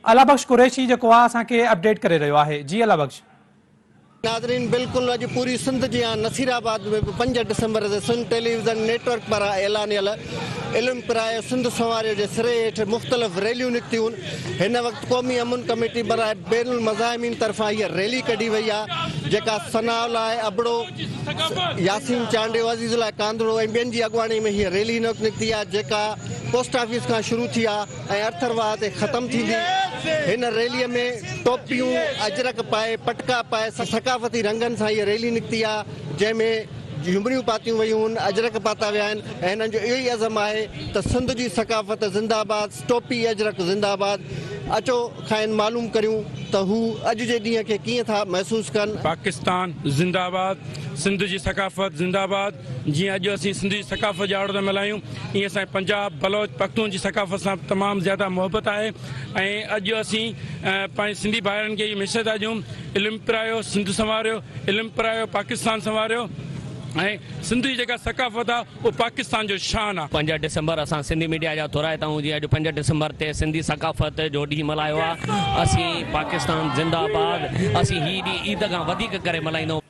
الله بخش قريشي جيڪو آهي اسان کي اپڊيٽ ڪري رهيو آهي جي الله بخش. ناظرين بلڪل اڄ پوري سنڌ جيان نصير آباد ۾ به 5 ڊسمبر تي سنڌ ٽيليويزن نيٽ ورڪ پاران اعلانيل علم پرايو سنڌ سنواريو جي سري هيٺ مختلف ريليون نڪتيون هن وقت قومي امن ڪميٽي براء بين المذاهمين طرفان هيء ريلي ڪڍي وئي آهي جيڪا ثناء الله ابڙو ياسين چانڊيو عزيز الله ڪانڌڙو ۽ ٻين جي اڳواڻي ۾ هيء ريلي هن وقت نڪتي آهي جيڪا پوسٽ آفيس کان شروع ٿي آهي ۽ ارٿر واهه تي ختم ٿيندي. هن ريلي ۾ ٽوپيون، اجرڪ پائي، پٽڪا پائي ثقافتي رنگن سان هيء ريلي نڪتي آهي، جنهن ۾ جهمريون پاتيون ويون هن، اجرڪ پاتا ويا آهن ۽ هنن جو اهو ئي عزم آهي ته سنڌ جي ثقافت زنده آباد، ٽوپي اجرڪ زنده آباد. اچو کانئن معلوم ڪريون ته هو اڄ جي ڏينهن کي ڪيئن ٿا محسوس ڪن. پاڪستان زنده آباد، سنڌ جي ثقافت زنده آباد. جيئن اڄ اسين سنڌ جي ثقافت جا ڏهاڙو ٿا ملهايون ايئن اسان جي پنجاب، بلوچ، پختون جي ثقافت سان به تمام زياده محبت آهي ۽ اڄ اسين پنهنجي سنڌي ڀائرن کي اهو ميسيج ٿا ڏيون علم پرايو سنڌ سنواريو، علم پرايو پاڪستان سنواريو ۽ سنڌ جي جيڪا ثقافت آهي اهو پاڪستان جو شان آهي. 5 ڊسمبر اسان سنڌي ميڊيا جا ٿورائتا آهيون جيئن اڄ 5 ڊسمبر تي سنڌي ثقافت جو ڏينهن ملهايو آهي اسين پاڪستان زنده آباد اسين هي ڏينهن عيد کان وڌيڪ ڪري ملهائيندون.